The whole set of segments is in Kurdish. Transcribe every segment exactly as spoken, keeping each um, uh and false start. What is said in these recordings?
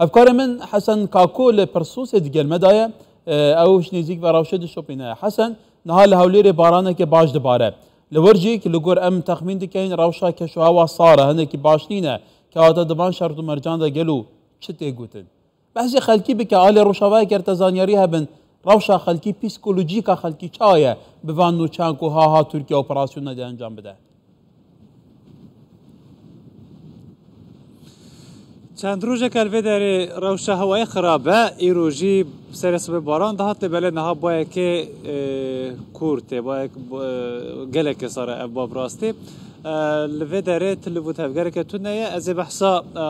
Hevkarê min Hesen Kako li Pirsûsê digel me daye. E, ew ji nêzîk ve rewşê dişopîne. Hesen, niha li Hewlêrê baraneke baş dibare. Li wir jî, li gor em texmîn dikeyn, rewşa keşûhewa sar e, hinekî baş nîne. Kewata di van şert û mercan de gelo çi tê gotin? Behsê xelkî bike, alê Rojava eger te zanyarî hebin, rewşa xelkî psîkolojîka xelkî çawa ye bi van nûçeyan ku ha ha Tirkiye operasyonê dê encam bide? Çend rojeke li vê derê rewşa hewayê xirab e. Îro jî serê sibê baran dihat, lê belê niha bayekê, e, kûr tê, bayek, e, gelekê sar e ev ba bi rastî. E, li vê derê tu li vû tevgereke tune ye. Ez ê behsa, e,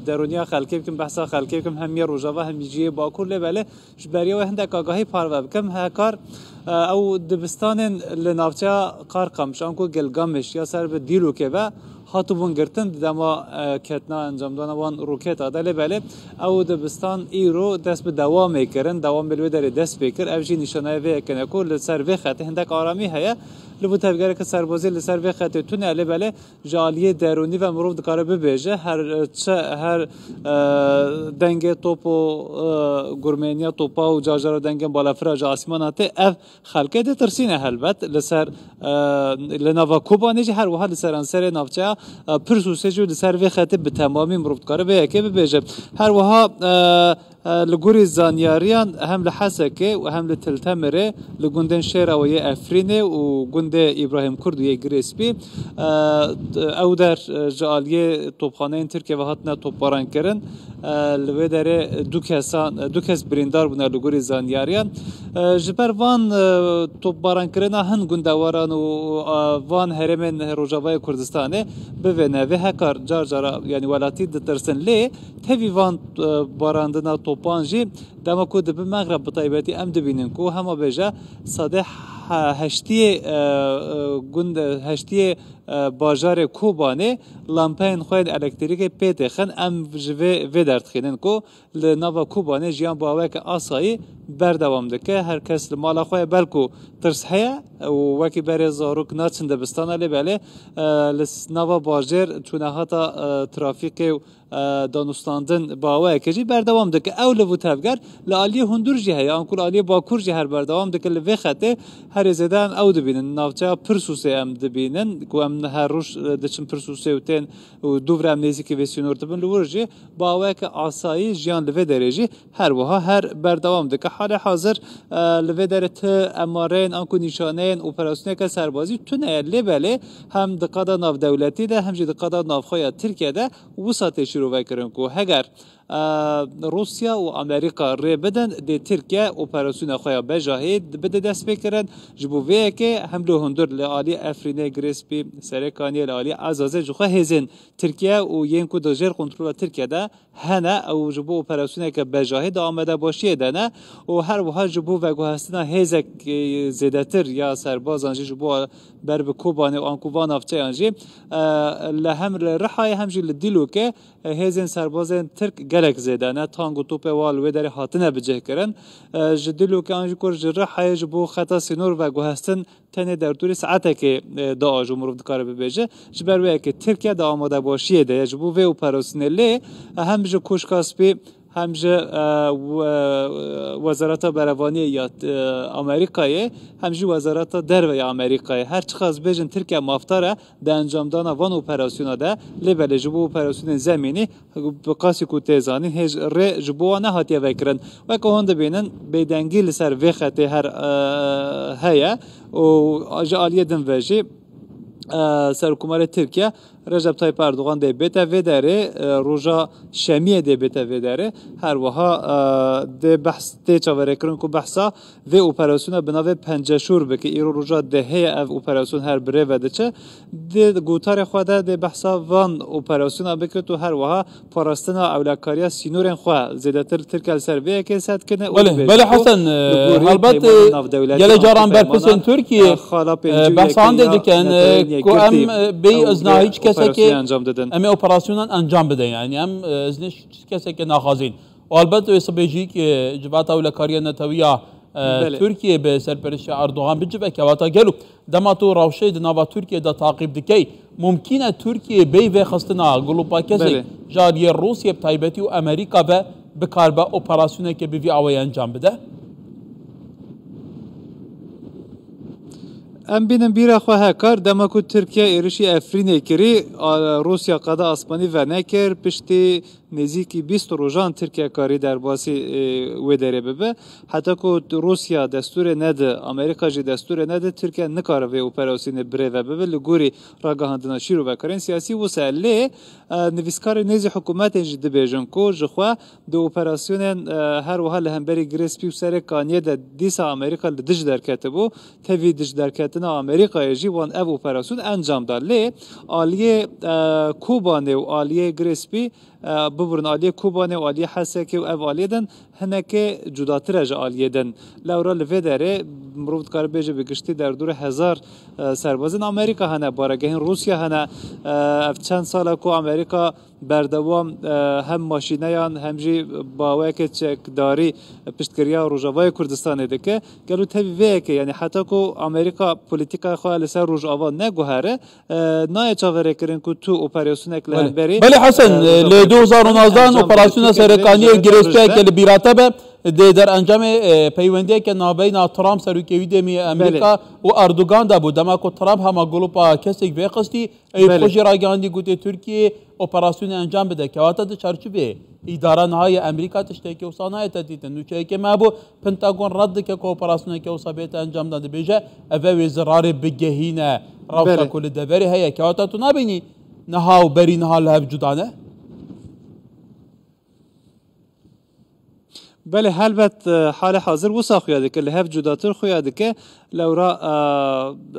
derûniya xelkê bikim, behsa xelkê bikim, hem yê Rojava hem jî yê Bakur, lê belê ji beriya wê hindek agahî parve bikim. Hekar, e, ew dibistanên li navçeya Qarqamiş, anku Gilgamiş ya ser bi Dîlokê ve, hatibûn girtin di dema, e, ketina encamdana wan roketa de. Lê belê ew dibistan îro dest bi dewamê kirin, dewamê li wê derê dest pê kir. Ev jî nîşanaya vê yekê ne ku li ser vê xetê hindek aramî heye. Li vû tevgereke serbazî li ser vê xetê tune, lê belê ji aliyê derûnî ve mirov dikare bibêje, her, e, çi, her, e, dengê top û, e, gurmêniya topa û carcara dengên balafira ji asmana tê, ev xelkê ditirsîne helbet. Li ser, e, li nava Kobanê jî, her wiha li seranserê navçeya, e, Pirsûsê jî li ser vê xetê bi temamî mirov dikare vê yekê bibêje. Her wiha, e, E, li gorî zanyariyan hem li Hesekê û hem li Til Temirê, li gundên Şêrawe yê Efrînê û gundê Îbrahîm Kurd û yê Girê Spî, e, ew der, e, ji aliyê topxaneyên Tirkiye ve hatine topbarankirin. E, li wê derê du kesan, du kes birîndar bûne li gorî zanyariyan. E, ji ber van, e, topbarankirina hin gundewaran û, e, van herêmên Rojavayê Kurdistanê bivêne vê hekar car cara, yanî welatî ditirsin. Lê tevî van, e, barandina topan jî dema ku dibe mexreb bi taybetî em dibînin ku hema bêje sedê he-, heştiyê, e, e, gund, heştiyê, e, bajarê Kobanê lampeyên xwe yên elektrîkê pê têxin. Em ji vê, vê derdixînin ku li nava Kobanê jiyan bi aweke asayî berdewam dike. Her kes li mala xwe ye, belku tirs heye û wekî berê zarok naçin dibistana, lê belê, e, li s-, nava bajêr çûnehata, e, trafîkê û e, danûstandin bi awayekê jî berdewam dike. Ew li vû tevger li aliyê hundir jî heye, anku li aliyê bakur jî her berdewam dike. Li vê xetê herê zêde em ew dibînin. Navçeya Pirsûsê em dibînin, ku em her roj, e, diçin Pirsûsê û tên û dûvre em nêzîkî vê sînor dibin. Li wir jî bi awayeke asayî jiyan li vê derê jî her wiha her berdewam dike. Halê hazir, e, li vê derê ti emareyên anku nîşaneyên operasyoneke serbazî tune ye. Lê belê hem di qada navdewletî de hem jî di qada navxwe ya Tirkiye de wisa tê şîrove kirin ku heger, e, Rûsya û Amerîka rê bidin, dê Tirkiye operasyona xwe ya bejahî bide destpêkirin. Ji bo vê yekê hem li hundir li alî Efrînê, Girê Spî, Serêkaniyê, li alî Ezazê ji xwe hêzên Tirkiye û yên ku di jêr kontrola Tirkiye de hene, ew ji bo operasyoneke bejahî di amadebaşiyê de ne û her wiha ji bo veguhestina hêzek, e, zêdetir ya serbazan jî ji bo ber bi Kobanê û anku van navçeyan jî, e, li hem li Rihayê hem jî li Dîlokê, e, hêzên serbazên Tirk gelek zêde ne. Tang û topê wan li wê derê hatine bicihkirin. E, ji Dîlokê an jî ku ji Rihayê ji bo xeta sînor veguhestin tenê derdorê saetekê, e, diajo mirov dikare bibêje. Ji ber wê yekê Tirkiye di amadebaşiyê de ye ji bo vê operasyonê lê, e, hem ji Koşka Spî hem ji, e, we-, Wezareta Berevaniyê ya, e, Amerîkayê hem jî Wezareta Derve ya Amerîkayê. Her çiqas bêjin Tirkiye mafdar e di encamdana van operasyona de, lê belê ji bo operasyonên zemînî bi qasî ku tê zanîn, hêj rê ji bo wan nehatiye vekirin. Weke hûn dibînin, bêdengî li ser vê xetê her, e, heye û ji aliyê din ve jî, e, Serokkomarê Tirkiye Recep Tayyip Erdogan dê bête vê derê, e, roja Şemiyê dê bête vê derê. Her wiha, e, dê behs tê çaverêkirin ku behsa vê operasyona bi navê Penceşûr bike. Îro roja dehê ye ev operasyon her bi rê ve diçe. Dê gotarê xwe de dê behsa van operasyona bike û her wiha parastina ewlekariya sînorên xwe zêdetir Tirkiye li ser vê yekê set kine û Belê, dibêje belê ku Hesen, li e, gorî helbet, peymana e, navdewletî gelê an caran ku berpirsên peymana, Tirkiye, e, xala e, pêncî û yekê behsan dê ya dikin, e, netewên ku em, yekgirtî e, bêyî ew izna hîç kesekê operasyonê encam didin. Em ê operasyonan encam bidin. Yani em, e, iznê ş-, kesekê naxwazîn. Û helbet wê sibê jî, e, Civata Ewlekariya Netewî ya, e, Belê. Tirkiye bi serperiştiya Erdogan bicive kewata gelo. Dema tu rewşê di nava Tirkiye de taqîb dikey, Mumkîn e Tirkiye bêyî vêxistina gulûpa kesek Belê. ji aliyê Rûsiyê bi taybetî û Amerîka ve bikaribe operasyoneke bi vî awayî encam bide? Em bînin bîra xwe hekar, dema ku Tirkiye êrişî Efrînê kirî, a, Rûsya qada asmanî venekir, piştî nêzîkî bîst rojan Tirkiye karî derbasî, e, wê derê bibe. Heta ku Rûsya destûrê nede, Amerîka jî destûrê nede, Tirkiye nikare vê operasyonê birêve bibe. Li gorî ragihandina şîrovekarên siyasî wisa ye. Lê, e, nivîskarên nêzî hikûmetên jî dibêjin ku ji xwe di operasyonên, e, her wiha li hemberî Girê Spî û Serê Kaniyê de dîsa Amerîka li dij derketibû, tevî dij derketina Amerîkayê jî wan ev operasyon encam da. Lê aliyê, e, Kobanê û aliyê Girê Spî, e, bibirin aliyê Kobanê û aliyê Hesekê û ev aliyê din hinekê cudatir e ji aliyê din. Lewra li vê derê mirov dikare bêje bi giştî derdorê hezar, e, serbazên Amerîka hene, baregehên Rûsya hene. E, ev çend sal e ku Amerîka berdewam, e, hem maşîneyan hem jî bi awayeke çekdarî piştgiriya Rojavayê Kurdistanê dike. Gelo tevî vê yekê, yanî heta ku Amerîka polîtîkaya xwe li ser Rojava neguhere, e, nayê çaverêkirin ku tu operasyonek li Belê. hemberî, Belê Hesen, e, e, Rojavayê li du hezar û nozdan Kurdistanê encam bide. Operasyona Tirkiye serê Kaniyê û Girê Spî yeke li bîra te be, di derencamê, e, peywendiyeke navbeyna Trump serokê wî demî Amerîka Belê. û Erdogan de bû. Dema ku Trump hema gulûpa kesek vêxistî, Eyûp Belê. xwe jî ragihandî, gotê Tirkiye operasyonê encam bide. Kewata di çarçovê îdara niha ye Amerîka tiştekî wisa nayête dîtin. Nûçeyeke me bû, Pentagon red dike ku operasyoneke wisa bête encam dan, dibêje, ev e wê zirarê bigehîne rewşa Belê. ku li deverê heye. Kewata tu nabînî niha û berî niha li hev cuda ne? Belê, helbet, e, halê hazir wisa xuya dike, li hev cudatir xuya dike, lewra, e,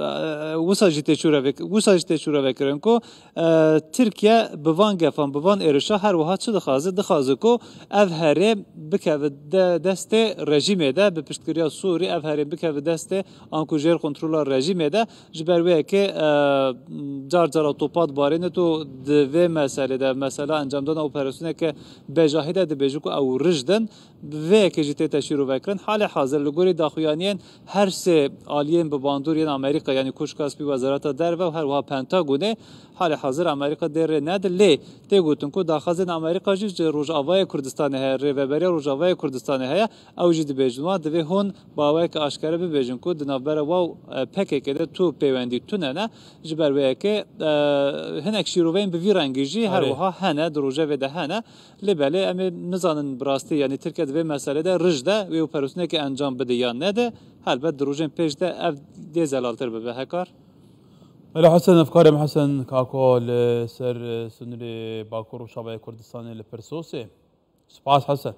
e, wisa jî tê çûrevek-, wisa jî tê çûrevekirin ku, e, Tirkiye bi van gefan, bi van êrişa her wiha çi dixwaze? Dixwaze ku ev herêm bikeve de-, destê rejîmê de, bi piştgiriya Sûrî ev herêm bikeve destê anku jêr kontrola rejîmê de. Ji ber wê yekê, e, car cara topat barêne tu di vê meselê de, mesela encamdana operasyoneke bejahî de dibêje ku ew rij din, bi vê yekê jî tête şîrovekirin. Halê hazir li gorî daxuyaniyên her sê aliyên bi bandor yên Amerîka, yanî Koşka Spî, Wezareta Derve û her wiha Pentagonê, halê hazir Amerîka dê rê nede. Lê tê gotin ku daxwazên Amerîka jî ji Rojavayê Kurdistanê heye, Rêveberiya Rojavayê Kurdistanê heye. Ew jî dibêjin, wan divê hûn bi awayeke aşkere bibêjin ku di navbera we û, e, P K K de tu pêwendî tune ne. Ji ber wê yekê, e, hinek şîroveyên bi vî rengî jî her Erê. wiha hene, di rojevê de hene. Lê belê em ê nizanin bi rastî, yanî Tirkiye di vê meselê de rij de wê operasyonekê encam bide yan nede. Helbet di rojên pêş de ev dê zelaltir bibe. Hekar. Belê Hesen, ev karê me Hesen Kako li ser, e, sinirê Bakur Rojavayê Kurdistanê li Pirsosê. Spas Hesen.